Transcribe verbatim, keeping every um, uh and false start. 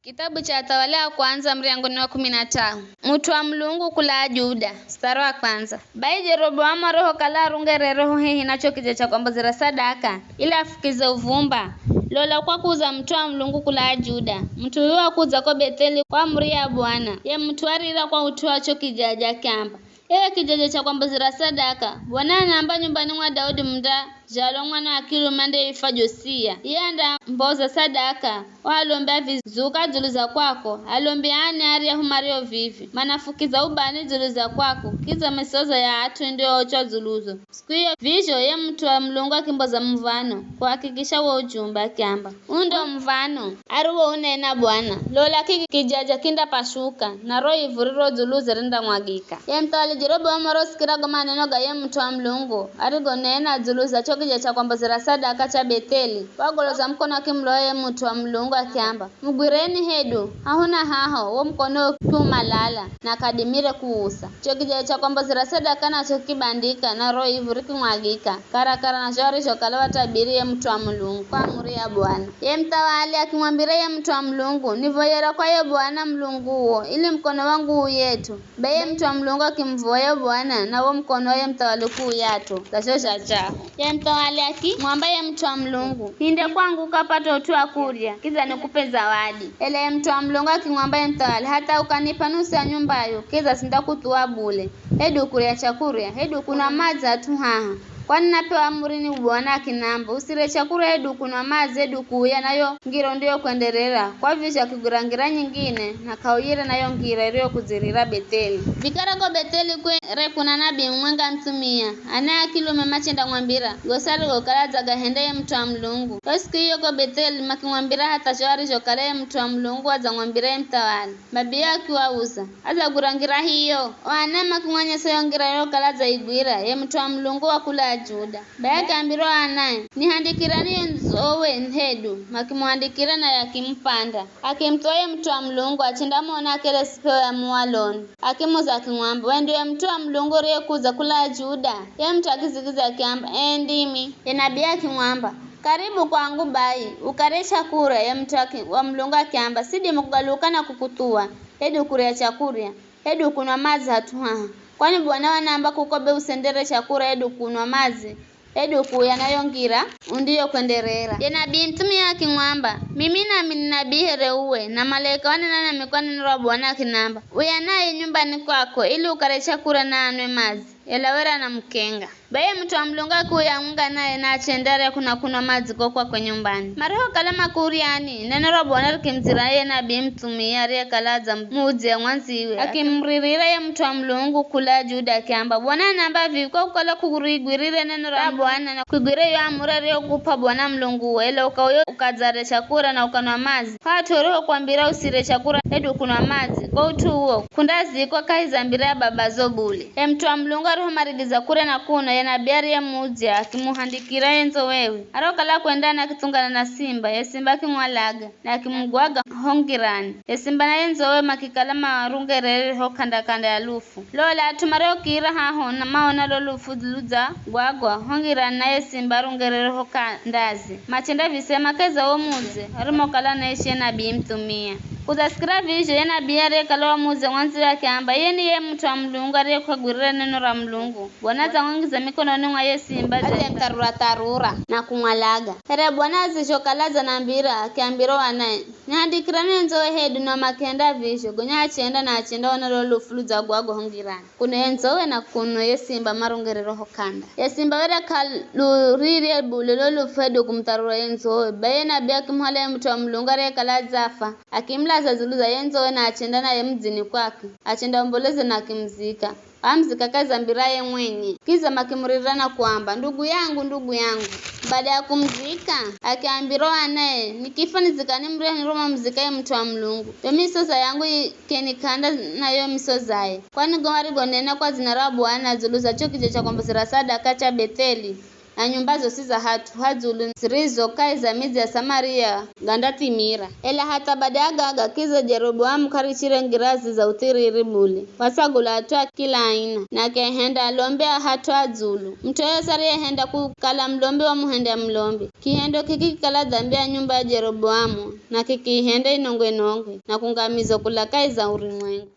Kitabu cha Athawali a Kwandza, muryango ni wa kumi na tano. Mut'u wa Mulungu kulaa Juda, mustari wa kwandza. Bai Jeroboamu arihokala arungerere ho hehi na cho kija cha kwambozera sadaka, ili afukize uvumba, lola, kwakudza mut'u wa Mulungu kulaa Juda. Mut'u yuyu wakudza ko Betheli kwa amuri ya Bwana. Ye mut'u warira kwa ut'u wa cho kija akiamba, Ee kija cha kwambozera sadaka, Bwana anaamba nyumbani mwa Daudi mundazhalwa mwana wa kilume andeyifwa Josia. Iye andamboza sadaka, o alombi avizuka dzulu za kwako, alombi ani aryahu mario vivi, manafukiza ubani dzulu za kwako, kidza misoza ya at'u indiyoochwa dzuluzo. Siku iyo vizho ye mut'u wa Mulungu akimboza muv̱ano, kuhakikisha wo ujumbe, akiamba, Uu ndo muv̱ano ariwounena Bwana, lola, kiki kijaja kindapashuka, na ro ivu riro dzuluze rindamwagika. Ye muthawali Jeroboamu arihosikira go maneno ga ye mut'u wa Mulungu arigonena dzulu za cho kija cha kwambozera sadaka cha Betheli, wagoloza mukono akimuloya ye mut'u wa Mulungu akiamba, Mugwireni hedu, haho na haho, wo mukono ukiumalala, na k'adimire kuusa. Cho kija cha kwambozera sadaka nacho kikibandika, na ro ivu rikimwagika, karakara na zho arizhokala watabiri ye mut'u wa Mulungu, kwa amuri ya Bwana. Ye muthawali akimwambira ye mut'u wa Mulungu, Nivoyera kwa ye Bwana Mulunguwo, ili mukono wangu uuyet'o. Bai ye mut'u wa Mulungu akimuvoya Bwana, na wo mukono wa ye muthawali kuuyat'o, dza zho zhachaho. Ye muthawali akimwamba ye mut'u wa Mulungu, Hinde kwangu ukapate ut'u wa kurya, kidza nikupe zawadi. Ela ye mut'u wa Mulungu akimwamba ye muthawali, Hatha ukanip'a nusu ya nyumbayo, kidza sindakuthuwa bule. Hedu kurya chakurya, hedu kunwa madzi hat'u haha. Kwani napewa amuri ni Bwana akinamba, Usirye chakurya hedu kunwa madzi hedu kuuya na yo ngira undiyokwenderera, kwa vizho akigwira ngira nyingine, na k'auyire na yo ngira iriyokudzirira Betheli. Vikara ko Betheli kwere kuna nabii mumwenga muthumia, ana a kilume machendamwambira gosi arigokala adzagahenda ye mut'u wa Mulungu. Yo siku iyo ko Betheli makimwambira hatha zho arizhokala ye mut'u wa Mulungu adzamwambira ye muthawali. Nabii akiwauza, Adzagwira ngira hiyo? O anae makimwanyesa yo ngira iriyokala adzaigwira ye mut'u wa Mulungu wa kula Juda. Bai akiambira o anae, Nihandikirani ye nzowe hedu. Makimuhandikira naye akimupanda. Akimuthuwa ye mut'u wa Mulungu achendamona akere sipeo ya muwaloni. Akimuza akimwamba, We ndiwe mut'u wa Mulungu uriyekudza kula Juda? Ye mut'u akizigiza akiamba, Ee ndimi. Ye nabii akimwamba, Karibu kwangu bai, ukarye chakurya. Ye mut'u aki- wa Mulungu akiamba, Sidima kugaluka na kukuthuwa, hedu kurya chakurya, hedu kunwa madzi hat'u haha. Kwani Bwana wanaamba kuko be usenderye chakurya hedu kunwa madzi, hedu kuuya na yo ngira undiyokwenderera. Ye nabii muthumia akimwamba, Mimi nami ni nabii here uwe, na malaika wanena nami kwa neno ra Bwana akinamba, Uya naye nyumbani kwako, ili ukarye chakurya na anwe madzi. Ela were anamukenga. Bai ye mut'u wa Mulungu akiuya hamwenga naye na achendarya kuna kunwa madzi ko kwakwe nyumbani. Marihokala makuryani, neno ra Bwana rikimudzira ye nabii muthumia ariyekala adzamuudzia mwandziwe, akimuririra ye mut'u wa Mulungu kula Juda akiamba, Bwana anaamba vivi, kwa kukala k'urigwirire neno ra Bwana na kwigwire yo amuri ariyokup'a Bwana Mulunguwo, ela ukauya ukadzarya chakurya na ukanwa madzi, hat'u arihokwambira usirye chakurya hedu kunwa madzi, kwa ut'u uwo k'undazikwa kahi za mbira ya babazo bule. Ye mut'u wa Mulungu arihomarigiza kurya na kunwa, ye nabii ariyemuudzia akimuhandikira ye nzowewe. Arihokala kwendani akitsungana na simba, ye simba akimwalaga, na akimugwaga ho ngirani. Ye simba na ye nzowe makikala marungerere ho k'anda-k'anda ya lufu. Lola, at'u mariokira haho na maona lo lufu ludzagwagwa ho ngirani na ye simba arungerere ho kandazi, machendavisema kahi za wo mudzi arimokala anaishi ye nabii muthumia. Kudzasikira vizho, ye nabii ariyekala wamuudzia mwandziwe akiamba, Iye ni ye mut'u wa Mulungu ariyek'agwirira neno ra Mulungu. Bwana adzamwangiza mikononi mwa ye simba, adzamutharura-tharura na kumwalaga. Here Bwana azhokala adzanambira, akiambira o anae, Nihandikirani ye nzowe hedu, na makihenda vizho, gonya achenda na achendaona lo lufu ludzagwagwa ho ngirani. Kuno ye nzowe na kuno ye simba marungerero ho k'anda. Ye simba were k'alurirye bule lo lufu hedu kumutharura ye nzowe. Bai ye nabii akimuhala ye mut'u wa Mulungu ariyekala adzafa, akimulaza dzulu za ye nzowe na achenda naye mudzini kwakwe, achendaomboleza na akimuzika. Amuzika kahi za mbiraye mwenye. Kidza makimuririra na kuamba, Ndugu yangu, ndugu yangu. Bada ya kumuzika, akiambira o anae, Nikifa nizikani muryahu niromamuzika ye mut'u wa Mulungu. Yo misoza yangu i- kenik'anda na yo misozaye. Kwani go marigonena kwa dzina ra Bwana dzulu za cho kija cha kwambozera sadaka cha Betheli, na nyumba zosi za hat'u ha dzulu zirizo kahi za midzi ya Samaria gandathimira. Ela hatha bada ya gaga, kiza Jeroboamu k'arichire ngirazi za uthiriri bule. Watsagula at'u a kila aina, na akihenda alombi a hat'u a dzulu. Mut'u yoyosi ariyehenda kukala mulombi wamuhenda mulombi. Kihendo kiki kikala dhambi ya nyumba ya Jeroboamu, na kikiihenda inongwe-nongwe, na kungamizwa kula kahi za urumwengu.